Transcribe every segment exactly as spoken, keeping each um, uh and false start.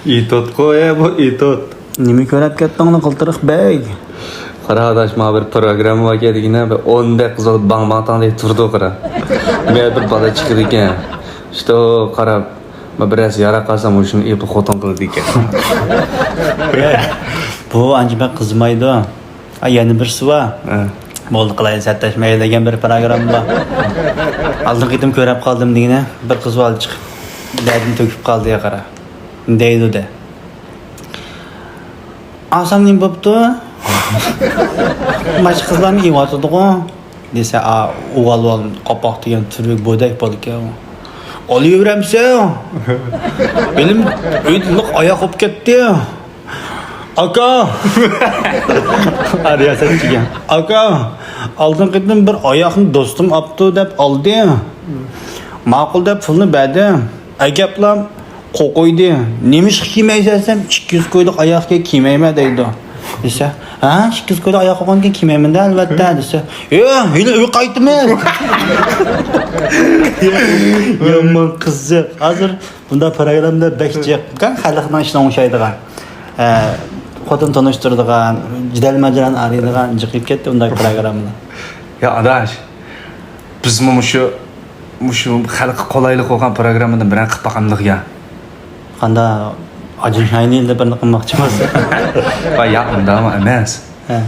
ئېتوتقۇ، ئە، بۇ ئېتوت. نېمە كۆرۈپ كەتتىڭ، قىلتىرىق بەگ؟ قارا، ئاداش، مانا بىر پروگرامما باركەن دېگىنە، بىر ئون دەقىقە بىر باڭ باڭ تاڭ دەپ تۇرىدۇ، قارا. مەن بىر بالا چىقىدىكەن. شۇ قاراپ، ما بىرەرسى ياراپ قالسا، مۇشۇنى ئېپىپ خوتۇن قىلىدىكەن. بۇ ئانچە بەك قىزىمايدۇ. ئا، يەنە بىرسى بار. ھە. بولدى، قىلايلى، سەتداش مەيلى دېگەن بىر پروگرامما بار. ئالدىنقى قېتىم كۆرۈپ قالدىم دېگىنە، بىر قىز بالا چىقىپ، دەردىنى تۆكۈپ قالدى، يا قارا. دەيدۇ دە. ئاسان نېمە بوپتۇ؟ باشقا قىزلارمۇ ئېۋاتىدىغۇ؟ دېسە، ئا، ئۇۋال-ئۇۋال قاپاق دېگەن تۈرۈك بودەك بالىكەن. ئالىۋېرەمسەن؟ بېلىم ئۆيدە لىق ئاياق بولۇپ كەتتى. ئاكا! رىياسەتچىگە. ئاكا، ئالدىنقى قېتىم بىر ئاياقنى دوستۇم ئاپتۇ دەپ ئالدى. ماقۇل دەپ پۇلنى بەردى. ئەكەپلا قوقۇيدى. نېمىشقا كىيمەيسەن دېسەم، ئىككى يۈز كويلۇق ئاياغ كىيمەيمەن دەيدۇ. دېسە، ھە، ئىككى يۈز كويلۇق ئاياغ بولغاندىكىن كىيمەيمەن-دە، ئەلۋەتتە، دېسە، يو، ھېلى ئۆيگە قايتىمىز. يامان قىزىق. ھازىر بۇنداق پروگراممىدا بەك جىق. خەلقنىڭ ئىشىنى ئوڭشايدىغان. ئە، خوتۇن تونۇشتۇرىدىغان، جېدەل ماجىرانى ئايرىيدىغان جىق كېتىپ كەتتى بۇنداق پروگراممىلار. يا ئاداش، بىزمۇ مۇشۇ، مۇشۇ خەلققە قولايلىق بولغان پروگراممىدىن بىرەر قىلىپ باقامدۇق يا؟ قانداق، ئاجىنشاينىدا بىرنى قىلماقچىمۇ؟ ۋاي، ياق، ئۇنداقمۇ ئەمەس. ھە.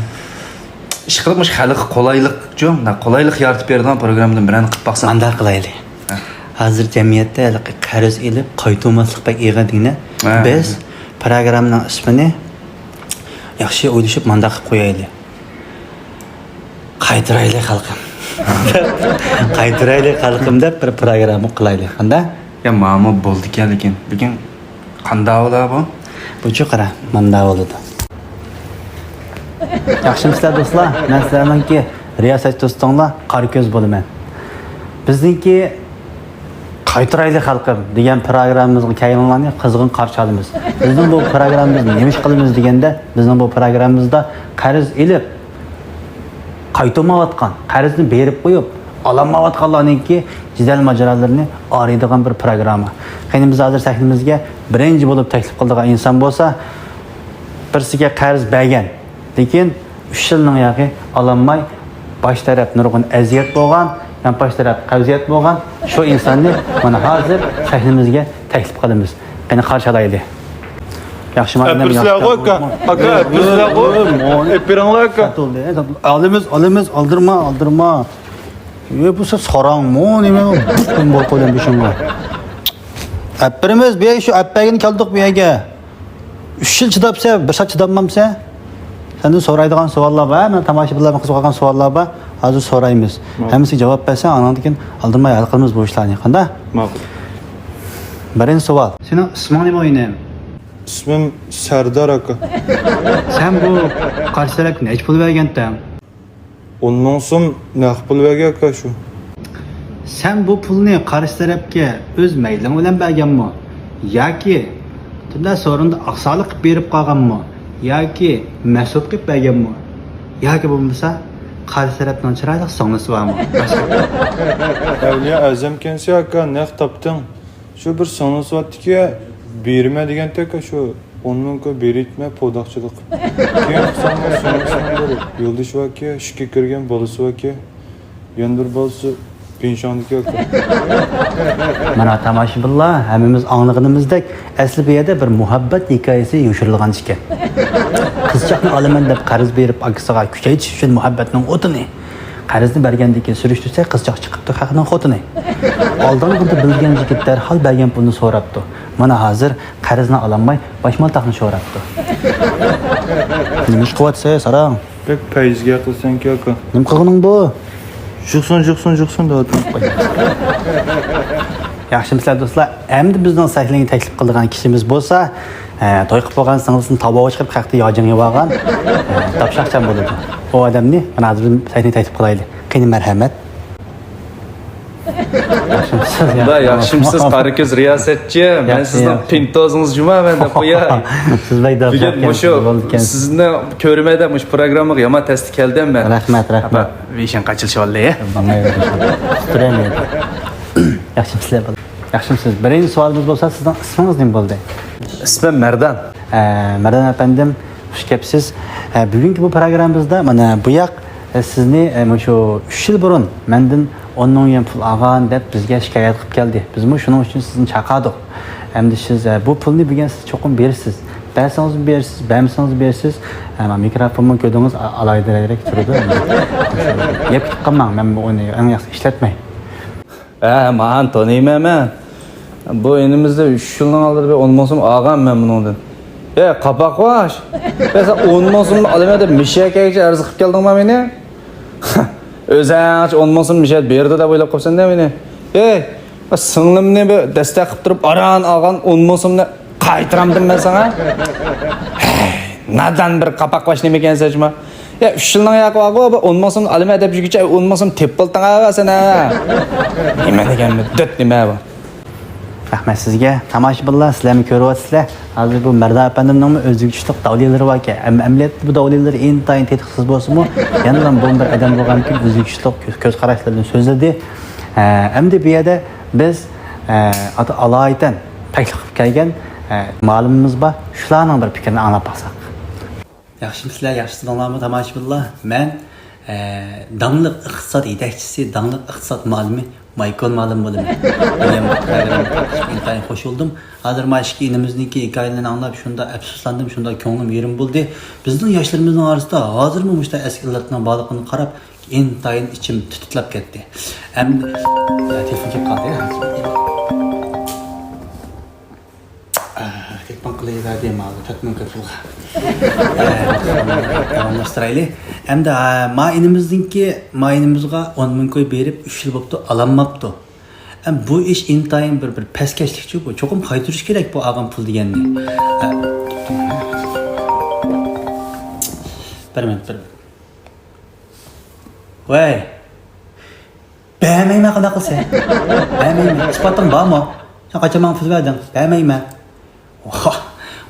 ئىشقىلىپ مۇشۇ خەلققە قولايلىقچۇ، مۇنداق قولايلىق يارىتىپ بېرىدىغان پروگراممىدىن بىرەرنى قىلىپ باقسام. مانداق قىلايلى. ھە. ھازىر جەمئىيەتتە ھېلىقى قەرز ئېلىپ قايتۇرماسلىق بەك ئېغىر دېگىنە. ھە. بىز پروگراممىنىڭ ئىسمىنى ياخشى ئويلىشىپ مانداق قىلىپ قويايلى. قايتۇرايلى خەلقىم. قايتۇرايلى خەلقىم دەپ بىر پروگرامما قىلايلى. قانداق؟ يا، ماڭىمۇ بولىدىكەن، لېكىن، لېكىن قانداق بولا بۇ؟ بۇچۇ قارا، ماندا بولىدۇ. ياخشىمۇسىلەر دوستلار؟ مەن سىلەرنىڭكى رىياسەتچى دوستۇڭلار قارا كۆز بولىمەن. بىزنىڭكى قايتۇرايلى خەلقىم دېگەن پروگراممىمىزغا كەلگەنلەرنى قىزغىن قارشى ئالىمىز. بىزنىڭ بۇ پروگراممىمىزنى نېمە ئىش قىلىمىز دېگەندە، بىزنىڭ بۇ پروگراممىمىزدا قەرز ئېلىپ، قايتۇرمايۋاتقان، قەرزنى بېرىپ قويۇپ، ئالالمايۋاتقانلارنىڭكى جېدەل ماجىرالىرىنى ئايرىيدىغان بىر پروگرامما. قېنى، بىز ھازىر سەھنىمىزگە بىرىنچى بولۇپ تەكلىپ قىلىدىغان ئىنسان بولسا، بىرسىگە قەرز بەرگەن، لېكىن ئۈچ يىلنىڭ ياقى ئالالماي، باش تەرەپ نۇرغۇن ئەزىيەت بولغان، يانپاش تەرەپ قەۋزىيەت بولغان شۇ ئىنساننى مانا ھازىر سەھنىمىزگە تەكلىپ قىلىمىز. قېنى، قارشى ئالايلى. ياخشىمۇ، ئادەم؟ ئەپىرسىلەرغۇ، ياخشى ئاكا. ئاكا، ئەپىرسىلەرغۇ. ئەپىرىڭلار، ئاكا. ئالىمىز، ئالىمىز، ئالدىرما، ئالدىرما. ئى، بۇ ساراڭمۇ، نېمە، بۇ بولۇپ قويدۇم بېشىڭغا. ئەپىرىمىز، بۇ يەرگە شۇ ئەپبەرگىنى كەلدۇق بۇ يەرگە. ئۈچ يىل چىداپسەن، بىر سائەت چىدالمامسەن؟ سەندىن سورايدىغان سوئاللار بار، مەن تاماشىبىنلارنىڭ قىزىقىدىغان سوئاللار بار. ھازىر سورايمىز. ماقۇل. ھەممىسىگە جاۋاب بەرسەڭ، ئاندىن كېيىن ئالدىرىماي ھەل قىلىمىز بۇ ئىشلارنى. قانداق؟ ماقۇل. بىرىنچى سوئال. سېنىڭ ئىسمىڭ نېمە، ئىنىم؟ ئىسمىم سەردار ئاكا. سەن بۇ قارشى تەرەپكە نەچچە پۇل بەرگەنتىڭ؟ ئون مىڭ سوم نەق پۇل بەرگەن ئاكا شۇ. سەن بۇ پۇلنى قارشى تەرەپكە ئۆز مەيلىڭ بىلەن بەرگەنمۇ؟ ياكى تۈندە سورۇندا ئاقساقلىق قىلىپ بېرىپ قالغانمۇ؟ ياكى مەسئۇل قىلىپ بەرگەنمۇ؟ ياكى بولمىسا قارشى تەرەپنىڭ چىرايلىق سىڭلىسى بارمۇ؟ ئەۋلىيا ئەزەمكەنسەن ئاكا، نەق تاپتىڭ. شۇ بىر سىڭلىسى بارتتىكى، بېرىمەن دېگەنتەك، شۇ ئون مىڭ كوي بېرىتمە پوداقچىلىق. كېيىن قىلساڭمۇ سىڭلىسىنىڭ بىر يولدىشى باركى، ئىشىككە كىرگەن بالىسى باركى، يەنە بىر بالىسى پىڭشاڭدىكى ئاكا. مانا تاماشىبىنلار، ھەممىمىز ئاڭلىغىنىمىزدەك، ئەسلى بۇ يەردە بىر مۇھەببەت ھېكايىسى يوشۇرۇلغان ئىكەن. قىزچاقنى ئالىمەن دەپ قەرز بېرىپ، ئاكىسىغا كۈچەيتىش ئۈچۈن مۇھەببەتنىڭ ئوتىنى، قەرزنى بەرگەندىن كېيىن سۈرۈشتۈرسە، قىزچاق چىقىپتۇ خەقنىڭ خوتۇنى. ئالدىنقىدا بىلگەن يىگىت دەرھال بەرگەن پۇلنى سوراپتۇ. مانا ھازىر قەرزنى ئالالماي، باشمالتاقنى شوراپتۇ. نېمە ئىش قىلىۋاتىسەن، ساراڭ؟ بەك پەيزىگە قىلسەنكى، ئاكا. نېمە قىلغىنىڭ بۇ؟ جۇقسۇن، جۇقسۇن، جۇقسۇن دەۋاتىمەن. ياخشىمۇسىلەر دوستلار؟ ئەمدى بىزنىڭ سەھنىگە تەكلىپ قىلىدىغان كىشىمىز بولسا، ئە، توي قىلىپ بولغان سىڭلىسىنى تاۋاغا چىقىرىپ، خەقتە ياجىڭ يەۋالغان، ئە، داپشاقچام بولىدۇ. ئۇ ئادەمنى مانا ھازىر بىزنىڭ سەھنىگە تەكلىپ قىلايلى. قېنى، مەرھەمەت. ياخشىمۇسىز؟ ياخشىمۇسىز، قارا كۆز رىياسەتچى؟ مەن سىزنىڭ پىنتوزىڭىز جۇما، مەن دەپ قوياي. سىز بەك داپشاقكەنسىز، بۈگۈن مۇشۇ سىزنى كۆرىمەن دەپ مۇشۇ پروگراممىغا يامان تەستە كەلدىم مەن. رەھمەت، رەھمەت. بېشىڭ قاچىلىشىۋالدى. ياخشىمۇسىلەر؟ ياخشىمۇسىز؟ بىرىنچى سوئالىمىز بولسا، سىزنىڭ ئىسمىڭىز نېمە بولدى؟ ئىسمىم مەردان. ئە، مەردان ئەپەندىم، خۇش كەپسىز. ئە، بۈگۈنكى بۇ پروگراممىمىزدا مانا بۇ ياق، ئە، سىزنى، ئە، مۇشۇ ئۈچ يىل بۇرۇن مەندىن ئون مىڭ يۈەن پۇل ئالغان دەپ بىزگە شىكايەت قىلىپ كەلدى. بىزمۇ شۇنىڭ ئۈچۈن سىزنى چاقىردۇق. ئەمدى سىز، ئە، بۇ پۇلنى بۈگۈن سىز چوقۇم بېرىسىز. بەرسىڭىزمۇ بېرىسىز، بەرمىسىڭىزمۇ بېرىسىز. ئە، مانا مىكروفونمۇ كۆردىڭىز، ئا-، ئالاھىدىرەك تۇرىدۇ. يەپ كېتىپ قالماڭ، مەن بۇ ئويۇننى ئەڭ ياخشى ئىشلەتمەي. ھە، مانا تونۇيمەن مەن. بۇ ئىنىمىزدە ئۈچ يىلنىڭ ئالدىدا بىر ئون مىڭ سوم ئالغان مەن بۇنىڭدىن. ئەي، قاپاقباش! ئەي، سەن ئون مىڭ سومنى ئالىمەن دەپ مىشەگە كەلگۈچە ئەرز قىلىپ كەلدىڭما مېنى؟ ئۆزۈڭچە ئون مىڭ سوم مىشە بېرىدۇ دەپ ئويلاپ قويۇپسەن-دە مېنى. ئەي، سىڭلىمنى بىر دەستەك قىلىپ تۇرۇپ ئاران ئالغان ئون مىڭ سومنى قايتۇرامدىم مەن ساڭا؟ ھەي، نادان بىر قاپاقباش نېمىكەنسەن جۇما؟ يا، ئۈچ يىلنىڭ ياقى بارغۇ، بىر ئون مىڭ سوم ئالىمەن دەپ يۈرگۈچە، ئون مىڭ سوم تېپىپ بولدۇڭ ھە سەن ھە؟ نېمە دېگەن مۇددەت نېمە بۇ؟ رەھمەت سىزگە. تاماشىبىنلار، سىلەرمۇ كۆرۈۋاتىسىلەر. ھازىر بۇ مەردان ئەپەندىمنىڭمۇ ئۆزىگە چۈشلۈك داۋلىلىرى باركەن. ئەم-، ئەمەلىيەتتە بۇ داۋلىلىرى ئىنتايىن تېتىقسىز بولسىمۇ، يەنىلا بۇ بىر ئادەم بولغاندىكىن ئۆزىگە چۈشلۈك كۆز، كۆز قاراشلىرىنى سۆزلىدى. ئە، ئەمدى بۇ يەردە بىز، ئە، ئاتا ئالايىتەن تەكلىپ قىلىپ كەلگەن، ئە، مۇئەللىمىمىز بار. شۇلارنىڭ بىر پىكرىنى ئاڭلاپ باقساق. ياخشىمۇسىلەر، ياخشى تۇردۇڭلارمۇ تاماشىبىنلار؟ مەن، ئە، داڭلىق ئىقتىساد يېتەكچىسى، داڭلىق ئىقتىساد مۇئەللىمى مايكون مۇئەللىم بولىمەن. بۈگۈن بۇ پروگراممىغا قاتنىشىپ ئىنتايىن خوش بولدۇم. ھازىر مانا ئىككى ئىنىمىزنىڭكى ھېكايىلىرىنى ئاڭلاپ شۇنداق ئەپسۇسلاندىم، شۇنداق كۆڭلۈم يېرىم بولدى. بىزنىڭ ياشلىرىمىزنىڭ ئارىسىدا ھازىرمۇ مۇشۇنداق ئەسكى ئىللەتنىڭ بارلىقىنى قاراپ ئىنتايىن ئىچىم تىتىلەپ كەتتى. ئەمدى، ئە، تېلېفون كېلىپ قالدى. ئە، تېلېفون قىلىۋەردى ماۋۇ تۆت مىڭ كوي پۇلغا. ئە، داۋاملاشتۇرايلى. ئەمدى، ئە، ما ئىنىمىزنىڭكى، ما ئىنىمىزغا ئون مىڭ كوي بېرىپ ئۈچ يىل بوپتۇ، ئالالماپتۇ. ئەم، بۇ ئىش ئىنتايىن بىر، بىر پەسكەشلىكچۇ بۇ. چوقۇم قايتۇرۇش كېرەك بۇ ئالغان پۇل دېگەننى. ئە، بىر مىنۇت، بىر مىنۇت. ۋەي! بەرمەيمەن، قانداق قىلىسەن؟ بەرمەيمەن. ئىسپاتىڭ بارمۇ؟ سەن قاچان ماڭا پۇل بەردىڭ؟ بەرمەيمەن. ۋاھ،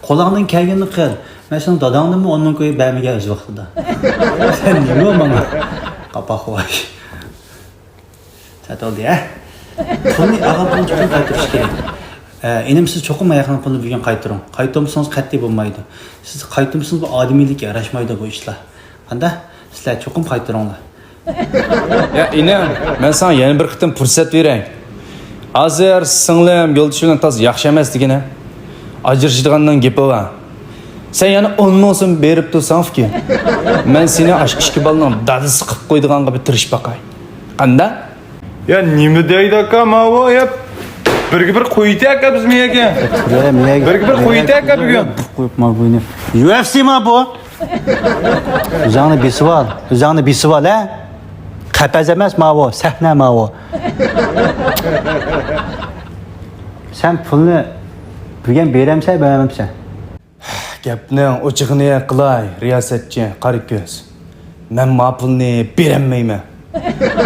قولۇڭدىن كەلگىنىنى قىل. مەن سېنىڭ داداڭدىنمۇ ئون مىڭ كوي بەرمىگەن ئۆز ۋاقتىدا. سەن نېمە ماڭا؟ قاپاق بوش. سەت بولدى ھە؟ پۇلنى ئالغان پۇلنى چوقۇم قايتۇرۇش كېرەك. ئە، ئىنىم، سىز چوقۇم ئاياقنىڭ پۇلىنى بۈگۈن قايتۇرۇڭ. قايتۇرمىسىڭىز قەتئىي بولمايدۇ. سىز قايتۇرمىسىڭىز، بۇ ئادىمىيلىككە ياراشمايدۇ بۇ ئىشلار. قانداق؟ سىلەر چوقۇم قايتۇرۇڭلار. يا ئىنىم، مەن ساڭا يەنە بىر قېتىم پۇرسەت بېرەي. ھازىر سىڭلىم يولدىشى بىلەن تازا ياخشى ئەمەس دېگىنە. ئاجرىشىدىغاننىڭ گېپى بار. سەن يەنە ئون مىڭ سوم بېرىپ تۇرساڭ ئۇكا، مەن سېنى ئاشۇ ئىككى بالىنىڭ دادىسى قىلىپ قويىدىغانغا بىر تىرىشىپ باقاي. قانداق؟ يا نېمە دەيدۇ ئاكا ماۋۇ؟ يا بىرگە بىر قويۇۋېتە ئاكا بىز مېيەگە. بىرگە بىر قويۇۋېتە ئاكا بۈگۈن. قويۇپ ما بۇنى. يۇ ئېف سى ما بۇ؟ ئۆزۈڭنى بېسىۋال، ئۆزۈڭنى بېسىۋال ھە. قەپەس ئەمەس ماۋۇ، سەھنە ماۋۇ. سەن پۇلنى بۈگۈن بېرەمسەن، بەرمەمسەن؟ گەپنىڭ ئوچۇقىنى قىلاي، رىياسەتچى قارا كۆز. مەن ما پۇلنى بېرەلمەيمەن.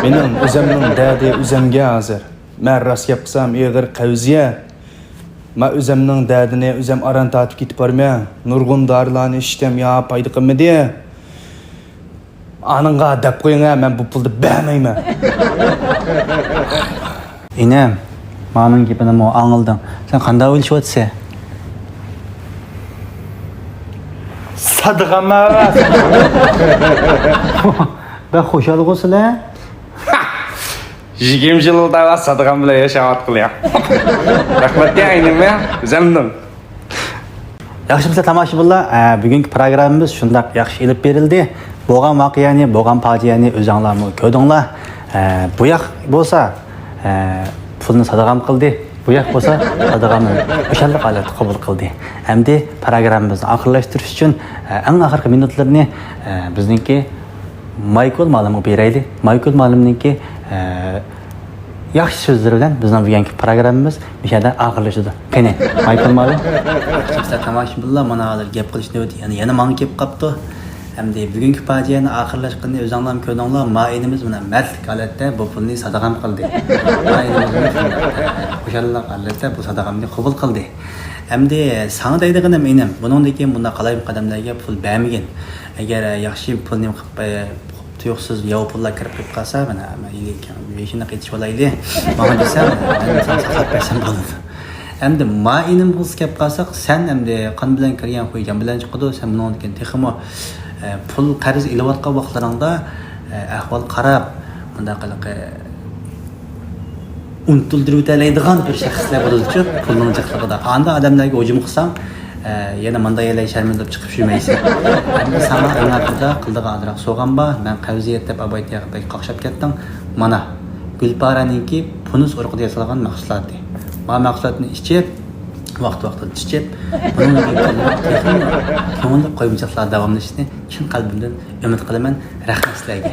مېنىڭ ئۆزۈمنىڭ دەردى ئۆزۈمگە ھازىر. مەن راست گەپ قىلسام ئېغىر قەۋزىيەت. مەن ئۆزۈمنىڭ دەردىنى ئۆزۈم ئاران تارتىپ كېتىپ بارىمەن. نۇرغۇن دارىلارنى ئىچتىم، يا پايدا قىلمىدى. ئانىڭغا دەپ قويۇڭ ھە، مەن بۇ پۇلنى بەرمەيمەن. ئىنىم، مانىڭ گېپىنىمۇ ئاڭلىدىڭ. سەن قانداق ئويلىشىۋاتىسەن؟ سادىغانما؟ بەك خۇشالغۇسىلەر. يىگىرمە يىلدا سادىغان بىلەن ياشاۋاتقىلى. رەھمەت يا ئىنىم يا، ئۆزۈمنىڭ. ياخشىمۇسىلەر تاماشىبىنلار؟ ئە، بۈگۈنكى پروگراممىمىز شۇنداق ياخشى ئېلىپ بېرىلدى. بولغان ۋەقەنى، بولغان پاجىئەنى ئۆزۈڭلارمۇ كۆردۈڭلار. ئە، بۇ ياق بولسا، ئە، پۇلنى سادىغام قىلدى. بۇ ياق بولسا سادىغامنى خۇشاللىق ھالەتتە قوبۇل قىلدى. ئەمدى پروگراممىمىزنى ئاخىرلاشتۇرۇش ئۈچۈن، ئە، ئەڭ ئاخىرقى مىنۇتلىرىنى، ئە، بىزنىڭكى مايكول مۇئەللىمغا بېرەيلى. مايكول مۇئەللىمنىڭكى، ئە، ياخشى سۆزلىرى بىلەن بىزنىڭ بۈگۈنكى پروگراممىمىز مۇشۇ يەردە ئاخىرلىشىدۇ. قېنى، مايكول مۇئەللىم. ئەزىز تاماشىبىنلار، مانا ھازىر گەپ قىلىش نۆۋىتى يەنە، يەنە ماڭا كېلىپ قاپتۇ. ئەمدى بۈگۈنكى پاجىئەنىڭ ئاخىرلاشقىنىنى ئۆزۈڭلارمۇ كۆردۈڭلار، ما ئىنىمىز مانا مەردلىك ھالەتتە بۇ پۇلنى سادىغام قىلدى. ما ئىنىمىز مانا شۇنداق، خۇشاللىق ھالەتتە بۇ سادىغامنى قوبۇل قىلدى. ئەمدى ساڭا دەيدىغىنىم ئىنىم، بۇنىڭدىن كېيىن بۇنداق قالايمىقان ئادەملەرگە پۇل بەرمىگىن. ئەگەر ياخشى پۇلنى قىلىپ، تۇيۇقسىز ياۋا پۇللار كىرىپ قېلىپ قالسا، مانا، مەن يېشىنى قېتىشىۋالايلى، ماڭا دېسەم، مەن ساڭا ساقلاپ بەرسەم بولىدۇ. ئەمدى ما ئىنىمغا كەپ قالساق، سەن ئەمدى قان بىلەن كىرگەن خۇي جان بىلەن چىقىدۇ، سەن بۇنىڭدىن كېيىن تېخىمۇ، ئە، پۇل قەرز ئېلىۋاتقان ۋاقىتلىرىڭدا، ئە، ئەھۋال قاراپ، مۇنداق قىلىقى ئۇنتۇلدۇرۇۋېتەلەيدىغان بىر شەخسلەر بولىدۇچۇ، پۇلنىڭ جىقلىقىدا. ئاندا ئادەملەرگە ھۇجۇم قىلساڭ، ئە، يەنە ماندا يەلەي شەرمىندە بولۇپ چىقىپ يۈرمەيسەن. ئەمدى ساڭا ئەڭ ئاخىرىدا قىلىدىغان ئازراق سوۋغام بار، مەن قەۋزىيەت دەپ ئابايتىياغا بەك قاقشاپ كەتتىڭ. مانا، گۈلپارەنىڭكى پۇنۇس ئۇرۇقىدا ياسالغان مەھسۇلاتى. ما مەھسۇلاتنى ئىچىپ، ۋاقىت-ۋاقتىدا ئىچىپ، بۇنىڭدىن كېيىن تېخىمۇ كۆڭۈللۈك قويمىچاقلار داۋاملىشىشىنى چىن قەلبىمدىن ئۈمىد قىلىمەن. رەھمەت سىلەرگە.